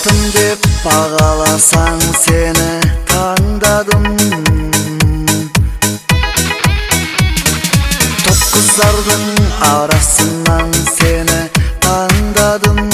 Бақытым деп бағаласаң, сені таңдадым. Топ қыздардың арасынан сені таңдадым.